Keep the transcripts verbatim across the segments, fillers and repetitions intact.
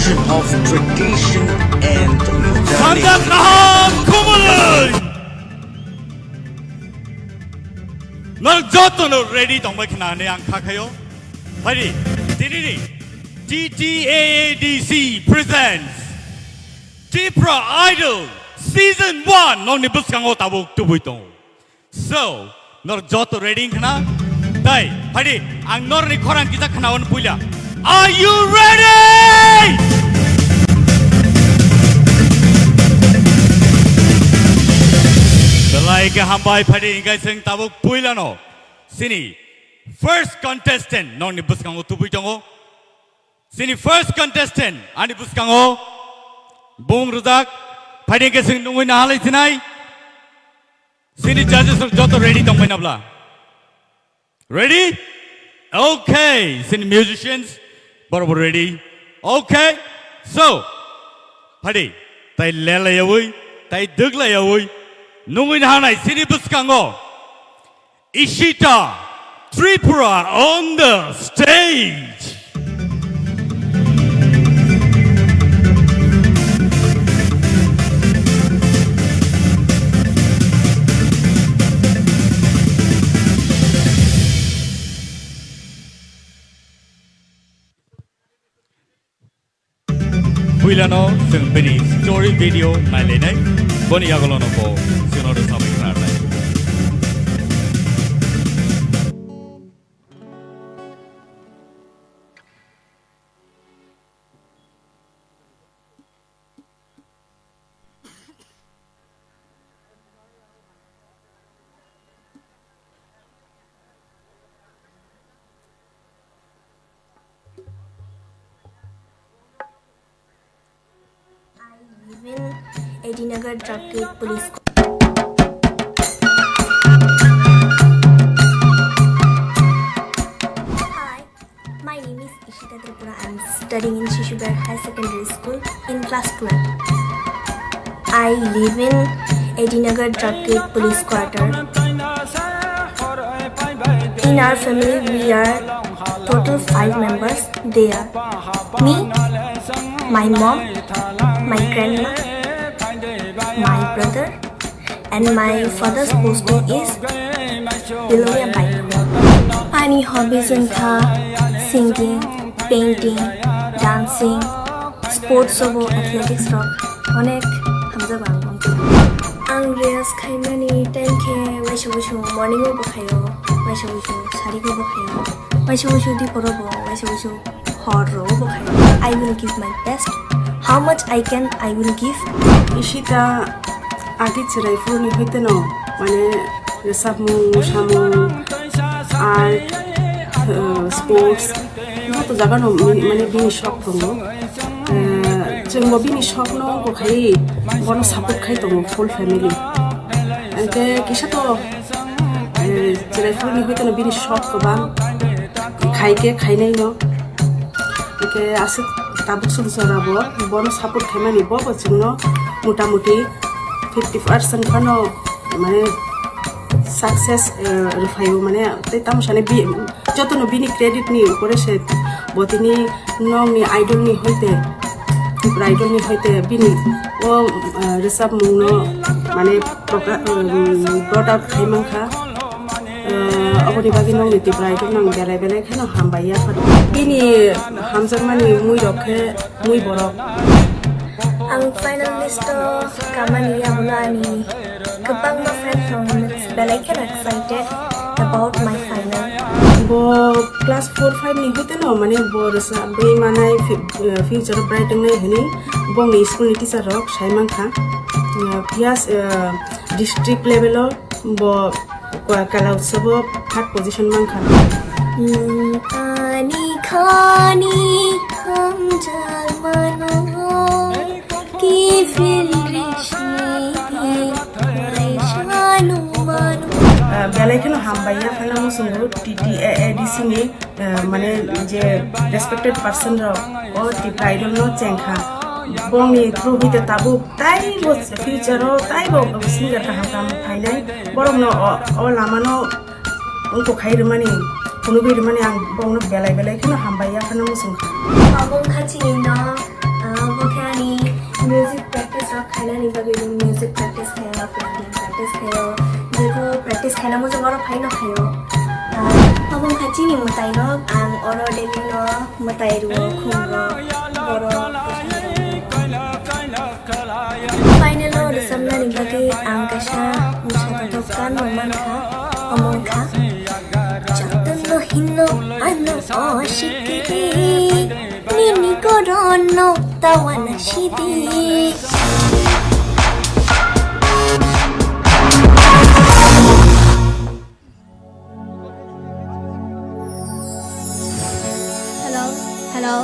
of tradition and learning. Sangha kaham khumulwi. Norok joto no ready tongbai khna hinwi ang kha khaio. Phai di, tini ni T T A A D C presents Tipra Idol Season one nokni bwskango tabuk tubui tongo. So, nor joto ready khna? Tai, phai di, ang norni khorang kisa khnawan puila. Are you ready? Belai khe hambai, phai di, ingkai seng tabuk puila no. Sini first contestant nokni bwskango tubui tongo. Sini first contestant ani bwskango bung rwjak, phai di khe seng nungwi nahalai sinai. Sini judges rok joto ready tongbai nabla? Ready? Okay. Sini musicians borok bo ready. Okay. So, phai di, tai lelayawi, tai dwglayawi nungwi nahanai sini bwskango Ishita Tripura on the stage. Puilano chwng bini story video nailainai, boni yagulono bo chwngno rwchapwi khnarnai. I live in Edinagar Traffic Police. Hi, my name is Ishita Tripura. I'm studying in Shishu Bihaar High Secondary School in class twelve. I live in Edinagar Traffic Police Quarter. In our family, we are total five members. They are me, my mom, my grandma, my brother, and my father's posting is Bilonia Bailongri. Ani hobbies wngkha singing, painting, dancing, sports obo athletics rok onek hamjago ang. Ang rest khaimani time khe waisa waisa morning o bo khaio, waisa waisa sari o bo khaio, waisa waisa dipor o bo, waisa waisa hor o bo khaio. I will give my best. How much I can, I will give. Ishita agi chwrai phuru ni hoite no, mane, rwchapmung, mwsamung, art, uh, sports, joto jaga no, mane, bini shok tongo. Eh, chwngbo bini shokno bo khai, bono support khai tongo full family. Hwnkhe kisa to, eh, chwrai phuru ni hoite no bini shok kwbang, khai khe khainai no. Hwnkhe aswk tabuk song chora bo, bono support khaimani bo, bo chwngno mota moti fifty percent phano mane success, eh, rwphaio, mane tei tamo sani bi-, jotono bini credit ni upore se bo tini nokni idol ni hoite, Tripura Idol ni hoite bini o, eh, rwchapmung no mane progra-, um, brought out khai mankha. Eh, oboni bagwi nokni Tripura Idol no ang belai belai kheno hambai ya phano. Bini hamjakmani mui rok khe mui borok. Ang final list o kamani yagulo ani kwbangma friend rok belai kheno excited about my final. Bo class four five ni hoite no mane bo rwchapwi manai fi-, eh, future bright wngnai hwnwi bongni school ni teacher rok sai mankha. Eh, phiya, eh, district level o bo Kwa-, Kala Utsav o third position mankha. Nwng ani khani hamjakmano, kiphil rishni naisano mano. Ah, belai kheno hambai ya phano muchungo T T A A D C ni, ah, mane je respected person rok o Tripura Idol no chengkha. Bongni through hite tabuk taibo future o taibo singer kaham kaham phainai. Borokno o, o lamano wngkok khai rwmani, phunugwi rwmani ang bongno belai belai kheno hambai ya phano muchungkha. Abo wngkha chini no Ani bagwi music practice khayo, painting practice khayo, jebo practice khaina muchung oro phaino khayo. Abo wngkha chini mwtairok, ang oro daily no mwtai rwo, khum rwo, borok. Final o rwchapnani bagwi ang kaisa mwsa kotor kan rok mankha, omo wngkha. Jotono hino ano o sikiri, nini gorono tawana sidi. Hello, hello.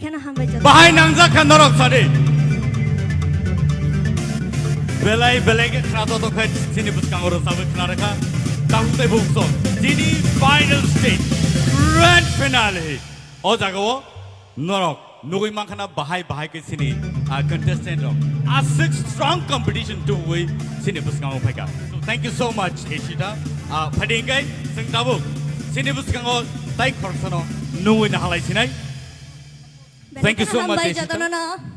Kheno hambai joto. Bahai nangjak kha norok sadi. Belai belai khe khna joto khe chini bwskango rwchabwi khna rwkha. Tabuk tei bukso chini final stage, grand finale. O jagao norok nugwi mankha na bahai bahai khe chini, ah, contestant rok. Aswk strong competition tubui chini bwskango phaikha. So, thank you so much, Ishita. Ah, phaidi hwnkhe chwng tabuk chini bwskango tai khoroksano nugwi nahalai sinai. Thank you so much, Ishita. Belai kheno hambai jotono no.